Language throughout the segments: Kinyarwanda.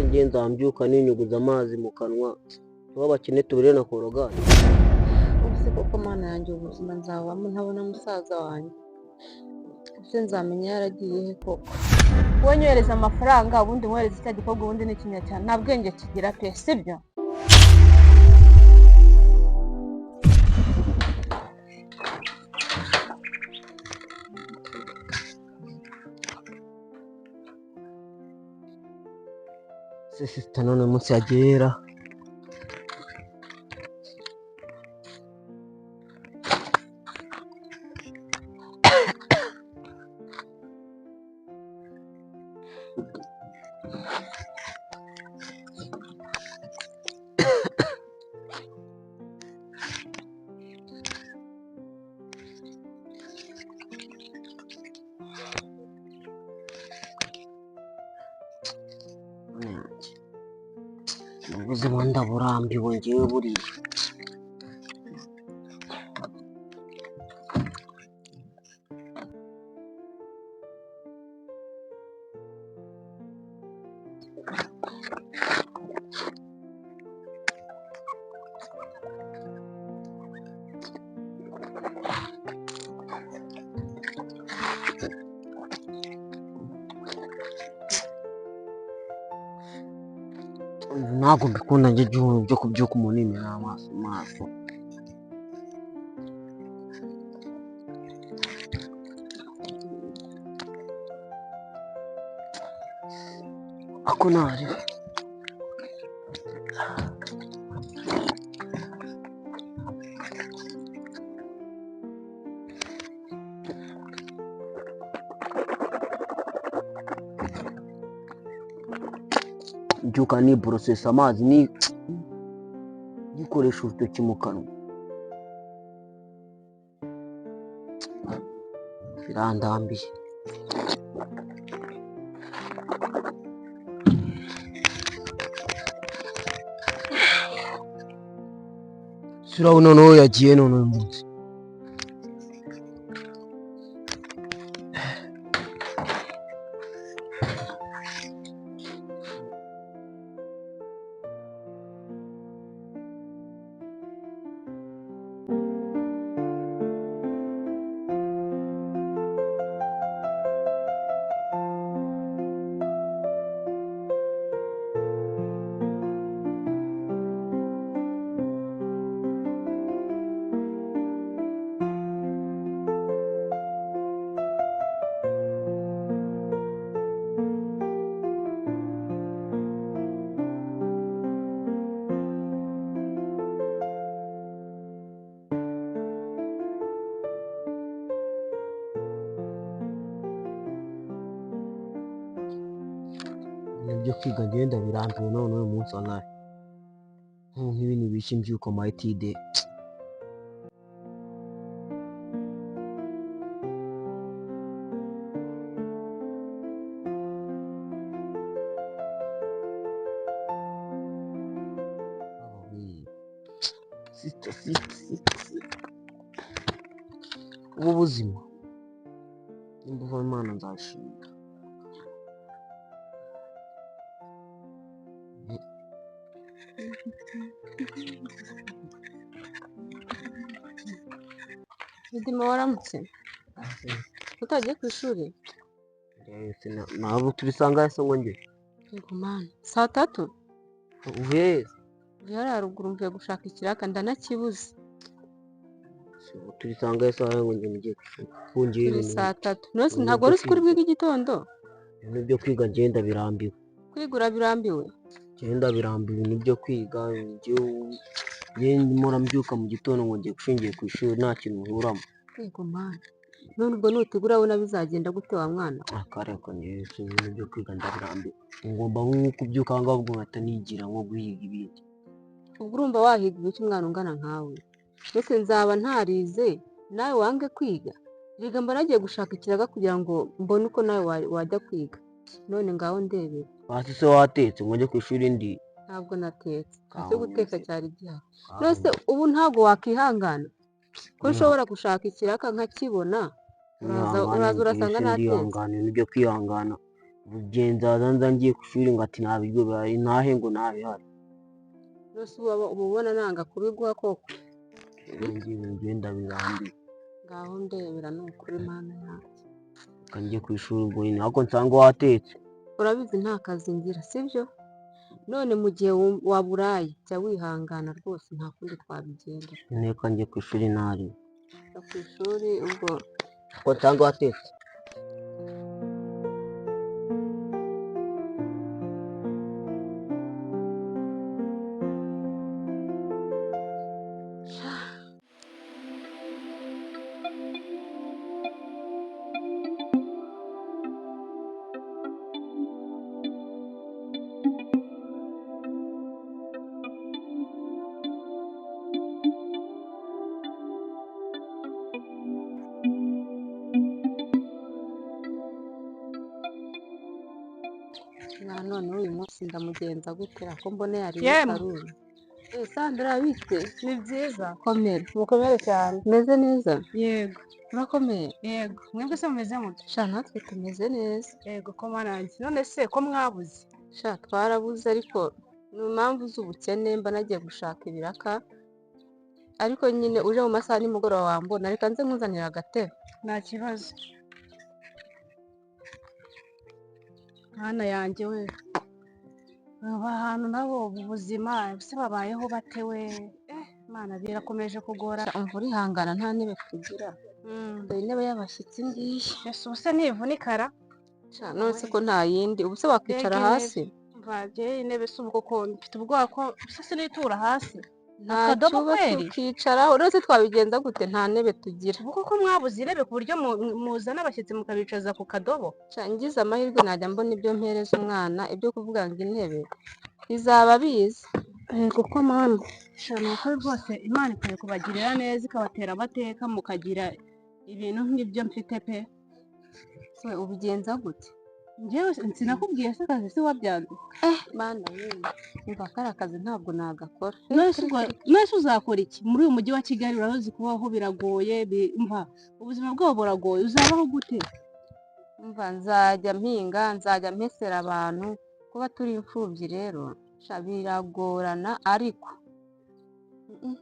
Ngiye nzambyuka ninyuguza amazi mu kanwa, tuba abakene tubure na Colgate. Ubu se koko, Mana yanjye, ubuzima nzabamo ntabona musaza wanjye? Ese nzamenya yaragiye he koko? Wowe nyohereza amafaranga, ubundi nkohereza cya gikorwa. Ubundi ni ikinyacyaha, nta bwenge kigira pe, sibyo? Se sister, none uyu munsi yagera? Mana yanjye, ubuzima ndaburambiwe ngewe buriya. Ntabwo mbikunda njye byo kubyuka umuntu yimena amaso mu maso. Ako ntari. Mbyuka niborosesa amazi, ni nikoresha urutoki mu kanwa, birandambiye. Sura noneho yagiye none uyu munsi. Ibintu byo kwiga ngenda birambiwe none uyu munsi, wallahi. Nk'ibi ni ibiki mbyuka mayitide? Sister, sister, sister, ubu buzima nimba uva Imana nzashimira. Didima, waramutse? Utagiye ku ishuri? Ntabwo tubisanga hese ngo njye. Yego Mana, saa 3. Uvuye he? Mvuye hariya haruguru, mvuye gushaka ikiraka ndanakibuze. Tubisanga hese ngo njye mugiye ku ishuri fungiye? Turi Ibintu saa 3 nose. Ibintu Ntabwo byo wari uzi ko uri kwiga. bwige igitondo? Ibintu byo kwiga ngenda birambiwe. Kwiga urabirambiwe? Ngenda birambiwe ibintu byo kwiga. Njyewe mpora mbyuka mu gitondo ngo ngiye gushingiye ku ishuri, nta kintu nkuramo. Yego Mana, none ubwo nutiga urabona bizagenda gute wa mwana we? Akareka, njyewe si ibintu byo kwiga ndabirambiwe, ngomba nko kubyuka aho ngaho ubwo nkahita nigira nko guhiga ibindi. Ubwo urumva wahiga ibiki, umwana ungana nkawe? Mbese nzaba ntarize nawe wange kwiga? Rega mba nagiye gushaka ikiraga kugira ngo mbone uko nawe wajya kwiga, none ngaho ndebera. Hasi se watetse ngo njye ku ishuri ndi? Ntabwo natetse, icyo Kaho guteka nyine. cyari gihari. None ubu ntabwo wakihangana ko nshobora gushaka ikiraka nkakibona, uraza urasanga natetse. Ndihangana, ibintu byo kwihangana. Buri gihe nzaza nza ngiye ku ishuri ngo ati nta biryo bihari, ntahe ngo nta bihari. Nose uba ubona nanga kubiguha koko? Ngiye ibintu ngenda birambiwe. Ngaho ndebera ni ukuri Mana yanjye. Reka njye ku ishuri ubwo nyine, ariko nsanga watetse. Urabizi nta kazi ngira, sibyo? None mu gihe waburaye jya wihangana rwose, nta kundi twabigenda. Reka njye ku ishuri ntari. Jya ku ishuri ubwo. Ariko nsanga watetse. Mwana noneho uyu munsi ndamugenza gute ko mbona yariye Yemwe. karuri? Eh, Sandra bite? Ni byiza. Komera. Mukomere cyane. Umeze neza? Yego. Urakomeye? Yego. Mwebwe se mumeze mute? Sha natwe tumeze neza. Yego ko manange. None se ko mwabuze? Sha twarabuze ariko ni impamvu z'ubukene, mba nagiye gushaka ibiraka. Ariko nyine uje mu masaha nimugoroba wambona, reka nze nkuzanire agatebe. Nta kibazo. Mwana yanjye we. Aba hantu nabo ubu buzima se babayeho bate we? Mana birakomeje kugora. Sha umva urihangana nta ntebe tugira. Dore intebe y'abashyitsi ngiyi. Ese ubu se ntivunikara? Sha none se ko nta yindi, ubu se wakwicara Mbega intebe. hasi? Mva njyewe intebe si ubu koko mfite ubwoba ko se sinitura hasi. Nta Akadobo cyuba kweri? tukicaraho, none se twabigenza gute nta ntebe tugira? Ubu koko mwabuze intebe ku buryo muzana abashyitsi mukabicaza ku kadobo? Sha ngize amahirwe najya mbona ibyo mpereza umwana, ibyo kuvuga ngo intebe bizaba biza. Yego ko mama. Sha ni ukuri rwose Imana ikwiye kubagirira neza ikabatera amateka mukagira ibintu nk'ibyo mfite pe. We ubigenza gute? Njyewe sinakubwiye se akazi si wabyanze? Mana we, umva kariya kazi ntabwo nagakora. None se uzakora iki? Muri uyu mujyi wa Kigali urabizi kubaho biragoye, mva ubuzima bwabo buragoye, uzabaho gute? Umva nzajya mpinga, nzajya mpesera abantu, kuba turi imfubyi rero sha biragorana ariko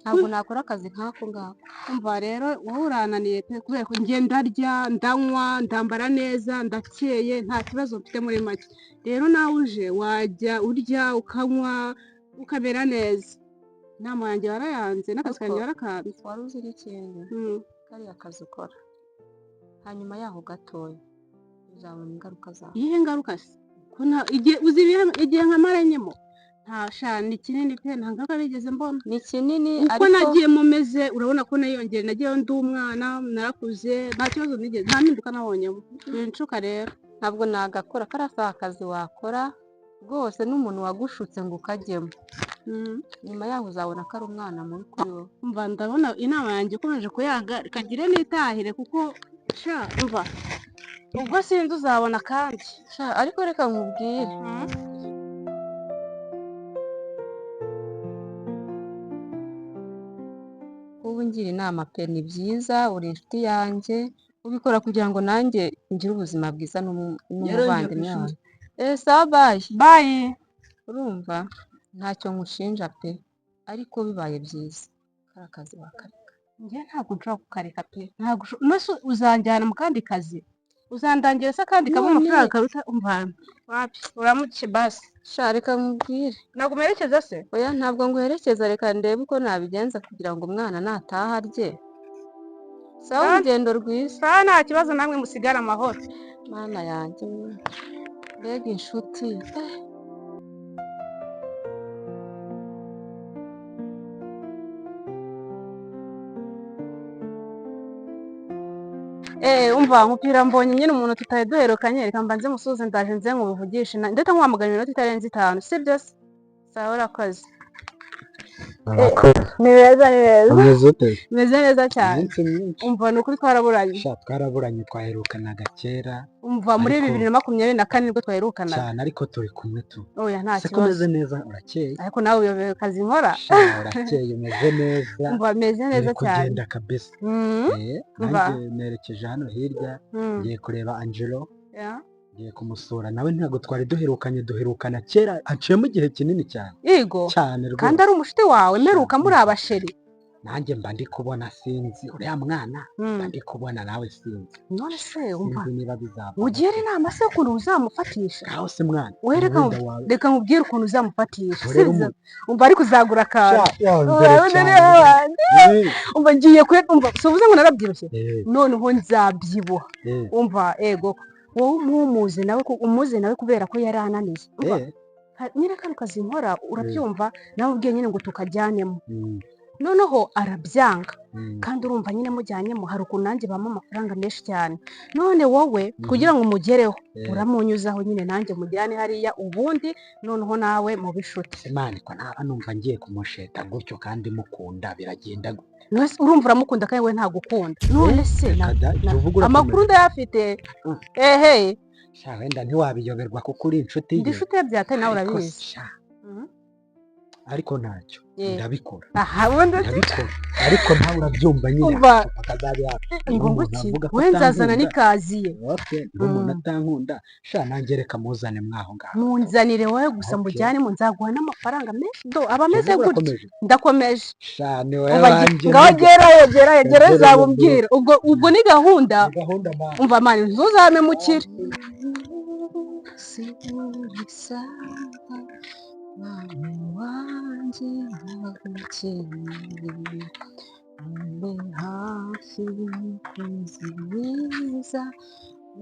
ntabwo nakora akazi nk'ako ngako. Umva rero wowe urananiye pe, kubera ko njye ndarya, ndanywa, ndambara neza, ndakeye, nta kibazo mfite muri make. Rero nawe uje wajya urya ukanywa ukamera neza. Inama yanjye warayanze n'akazi kanjye Ariko warakanze. wari uzi n'ikindi? Kariya kazi ukora hanyuma yaho gatoya uzabona ingaruka zawe. Iyihe ngaruka se? Ko nta igihe uzi igihe nkamaranyemo nta sha ni kinini pe, nta ngaruka nigeze mbona. Ni kinini Uko ariko nagiye mumeze urabona ko niyongere, nagiye ndi umwana narakuze, nta kibazo nigeze, nta mpinduka nabonyemo. Winshuka rero. Ntabwo nagakora kariya si akazi wakora rwose, n'umuntu wagushutse ngo ukajyemo. Nyuma yaho uzabona ko ari umwana mubi kuri wowe. Umva ndabona inama yanjye ikomeje kuyanga, reka ngire n'itahire kuko sha umva ubwo sinzi uzabona kandi. Sha ariko reka nkubwire. Kuba ungira inama pe ni byiza, uri inshuti yanjye, ubikora kugira ngo nanjye ngire ubuzima bwiza n'umuvandimwe wawe. Sawa bayi. Bayi. Urumva ntacyo nkushinja pe, ariko bibaye byiza kariya kazi wakareka. Njye ntabwo nshobora kukareka pe, ntabwo none uzanjyana mu kandi kazi, uzandangira se akandi kaba None amafaranga karuta umva wapi, uramuke basi. Sha reka nkubwire. Ntabwo umerekeza se? Oya ntabwo nguherekeza, reka ndebe uko nabigenza kugira ngo umwana nataha arye. Sawa urugendo rwiza. Sawa nta kibazo, namwe musigare amahoro. Mana yanjye mbega inshuti. Umva umupira mbonye nyine umuntu tutari duherukanye, reka mbanze musuhuze ndaje nze nkuvugishe, ndetse nkuhamagara iminota itarenze 5, sibyo se? Sawa urakoze. Ni beza, ni beza. Umeze ute? Meze neza cyane. Iminsi myinshi. Umva ni ukuri twaraburanye. Sha twaraburanye, twaherukanaga kera. Umva muri Ariko 2024 nibwo twaherukanaga. Cyane ariko turi kumwe tu. Oya nta Se ko kibazo. umeze neza urakeye. Ariko nawe uyobewe akazi nkora. Sha urakeye umeze neza. Umva meze neza Uri cyane. kugenda kabisa. Umva. Nanjye nerekeje hano hirya ngiye kureba Angelo. Ngiye kumusura nawe, ntabwo twari duherukanye, duherukana kera, haciyemo igihe kinini cyane. Yego. Cyane Kandi rwose. ari umushuti wawe, mperuka muri abasheri. Nanjye mba ndi kubona, sinzi uriya mwana, mba ndi kubona nawe sinzi. None se umva, Sinzi niba bizavamo. ugire inama se ukuntu uzamufatisha. Ngaho se mwana, Wowe reka wenda wawe reka nkubwire ukuntu uzamufatisha. Urebe. Sibyo? Umva, ariko uzagura akantu. Sha, wa mbere cyane. Umva, ngiye kure, umva, si uvuze ngo narabyibushye? Eh, Noneho nzabyibuha. Umva, ego, wowe umuze nawe umuze nawe kubera ko yari ananiye. Umva, nyine kano kazi nkora, urabyumva, nawe ubwiye nyine ngo tukajyanemo, noneho arabyanga. Kandi urumva nyine mujyanyemo hari ukuntu nanjye bampa amafaranga menshi cyane. None wowe, kugira ngo umugereho, uramunyuzaho nyine, nanjye mujyane hariya, ubundi noneho nawe mu bishuti. Imana, ko naba numva ngiye kumusheta gutyo kandi mukunda, biragenda gute? None se urumva uramukunda kandi we ntagukunda? None se Reka da, ibyo uvuga urakomeza. Amakuru ndayafite. Ehe. Sha, wenda ntiwabiyoberwa kuko uri inshuti ye. Ndi inshuti ye byatari, nawe Ariko urabizi. sha, ariko ntacyo, ndabikora. Aha ubundi Ndabikora, ariko nawe urabyumva nyine, Umva. agacupa kazaba hafi. Ngo Umuntu nguki? avuga ko We nzazana atankunda. n'ikaziye. Okay, n'umuntu atankunda, sha, nanjye reka muzane mwaho ngaho. Munzanire wowe gusa. Okay. Mujyane mu, nzaguha n'amafaranga menshi, do aba ameze Uvuga gutya. urakomeje. Ndakomeje. Sha, ni wowe Umva, wanjye. ngaho gerayo, gerayo, gerayo. Gerayo. Uzabubwira ubwo ni gahunda. Ni gahunda man. Umva man, ntuzamemukire. Mwana wanjye, ndagukeneye, umbe hafi, mukunzi mwiza,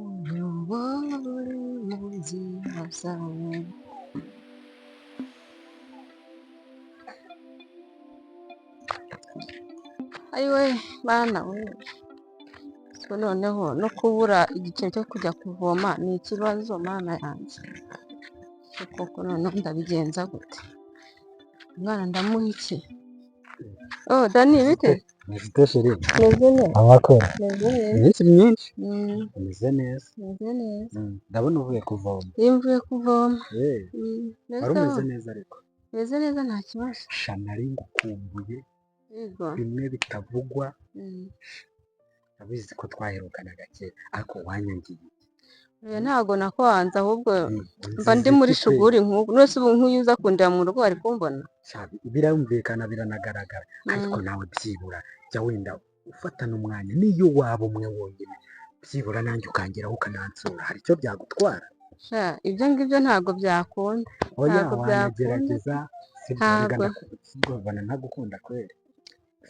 unyobore mu nzira zawe. Ayiwe bana we, so noneho no kubura igiceri cyo kujya kuvoma ni ikibazo. Mana yanjye, koko noneho ndabigenza gute? Umwana ndamuha iki? Oh Dani, bite? Meze chérie? Meze neza. Amakuru? Meze neza. Iminsi myinshi. Mm. Umeze neza? Meze neza. Ndabona uvuye kuvoma. Iyo mvuye kuvoma. Wari umeze Mbese neza ariko? Meze neza, nta kibazo. Sha, nari ngukumbuye Yego. bimwe bitavugwa. Urabizi ko twaherukanaga kera, ariko wanyangiye. Oya, ntabwo nakwanze, ahubwo mba ndi Unziza muri iki kweli? shuguri nk'ubu. None se ubu nk'uyu uza kundeba mu rugo wari kumbona? Sha, birumvikana, biranagaragara, ariko nawe byibura jya wenda ufatana umwanya, niyo waba umwe wonyine, byibura nanjye ukangeraho ukanansura, hari icyo byagutwara? Sha, ibyo ngibyo ntabwo byakunda. Oya, Ntabwo byakunda. wanagerageza, sibyo? Reka. Ntabwo. Ndakubona ntagukunda kweli?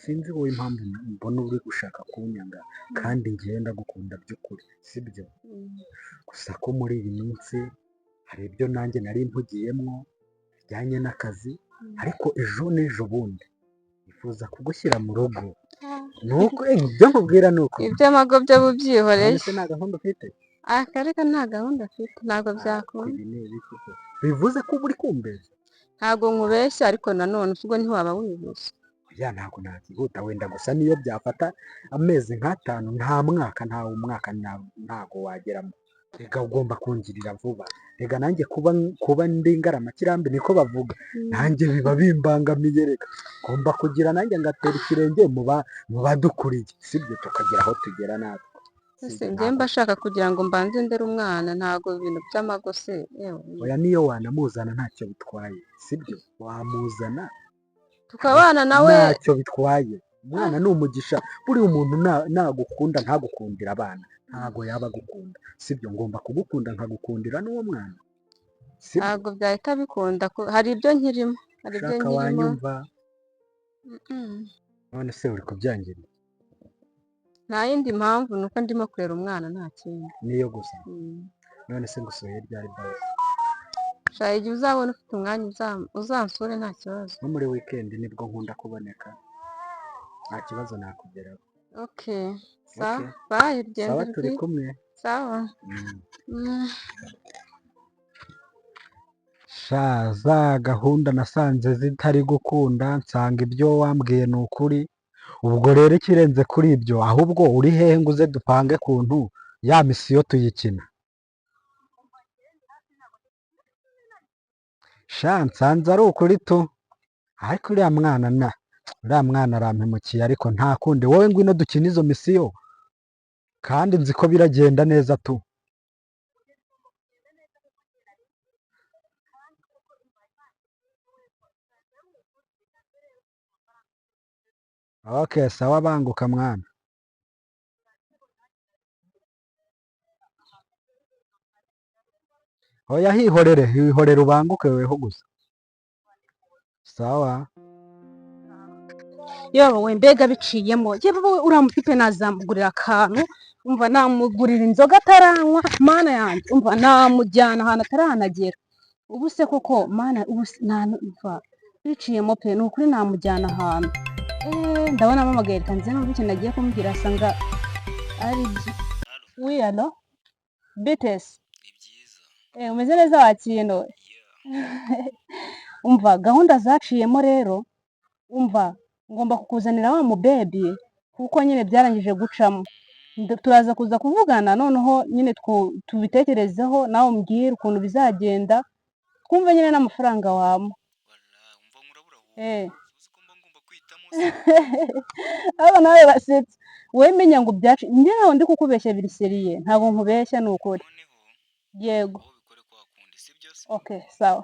Sinzi wowe impamvu mbona uri gushaka kunyanga kandi ngewe ndagukunda by'ukuri, sibyo? Gusa ko muri iyi minsi hari ibyo nanjye nari mpugiyemo bijyanye n'akazi, ariko ejo n'ejo bundi nifuza kugushyira mu rugo. Nuko ibyo nkubwira ni uko. Iby'amago byo bubyihoreye. None se nta gahunda ufite? Akareka, nta gahunda afite, ntabwo byakunda. Ibi ni ibiki se? Bivuze ko uba uri kumbeshya? Ntabwo nkubeshya, ariko nanone ubwo ntiwaba wihuse. Oya, ntabwo nakwihuta wenda, gusa niyo byafata amezi nk'atanu, nta mwaka, nta umwaka ntago wageramo. Reka, ugomba kungirira vuba. Reka, nanjye kuba ndi ingaramakirambi, niko bavuga, nanjye biba bimbangamiye. Reka, ngomba kugira nanjye ngatera ikirenge mu badukuriye, sibyo? Tukagira aho tugera natwe. Ese Sibyo, njye ntabwo mba shaka kugira ngo mbanze ndere umwana, ntabwo ibintu by'amago se, yewe. Oya, niyo wanamuzana ntacyo bitwaye, sibyo? Wamuzana tukabana nawe. Ntacyo bitwaye, umwana ni umugisha. Buriya umuntu nagukunda ntagukundira abana, ntago yaba agukunda, sibyo? Ngomba kugukunda nkagukundira n'uwo mwana, sibyo? Ntabwo byahita bikunda, hari ibyo nkirimo, hari ibyo Ushaka nkirimo. wanyumva. Mm-mm. None se uri kubyangira? Nta yindi mpamvu, ni uko ndimo kurera umwana, nta kindi. Niyo gusa? Mm. None se ngusuye ryari basi? Sha, igihe uzabona ufite umwanya uzansure, nta kibazo. Nko muri weekend nibwo nkunda kuboneka, nta kibazo nakugeraho. Okay, sawa. Okay. Bye, urugendo Sawa, turi rwiza. kumwe. Sawa. Mm. Sha, za gahunda nasanze zitari gukunda, nsanga ibyo wambwiye ni ukuri. Ubwo rero ikirenze kuri ibyo, ahubwo uri hehe ngo uze dupange kuntu ya misiyo tuyikina? Sha, nsanze ari ukuri tu, ariko uriya mwana arampemukiye, ariko nta kundi. Wowe ngwino dukine izo misiyo, kandi nzi ko biragenda neza tu. Okay, sawa banguka mwana. Oya hihorere, hihorere ubanguke weho gusa. Sawa. Yewe we, mbega biciyemo! Yewe we, uriya mutipe nazamugurira akantu, umva, namugurira inzoga ataranywa, mana yanjye, umva, namujyana ahantu ataranagera. Ubu se koko, mana, ubu se umva biciyemo pe, ni ukuri namujyana ahantu. Ndabona ampamagaye, reka nze numve ikintu agiye kumbwira, asanga ari byo. Oui, allô, bitesi? Ni byiza. Umeze neza wakintu? Yeah. Umva, gahunda zaciyemo rero, umva, ngomba kukuzanira wa mubebi kuko nyine byarangije gucamo. Turaza kuza kuvugana noneho nyine tubitekerezeho, nawe umbwire ukuntu bizagenda, twumve nyine n'amafaranga wampa. Wala, umva nkurabura wowe. Uzi ko mba ngomba kwitamo se? Aba nawe basetse, wowe menya ngo byaci, njye ntabwo ndi kukubeshya, biri sérieux, ntabwo nkubeshya, ni ukuri. Noneho Yego. wowe ubikore kwa kundi, si byo se? Okay, sawa.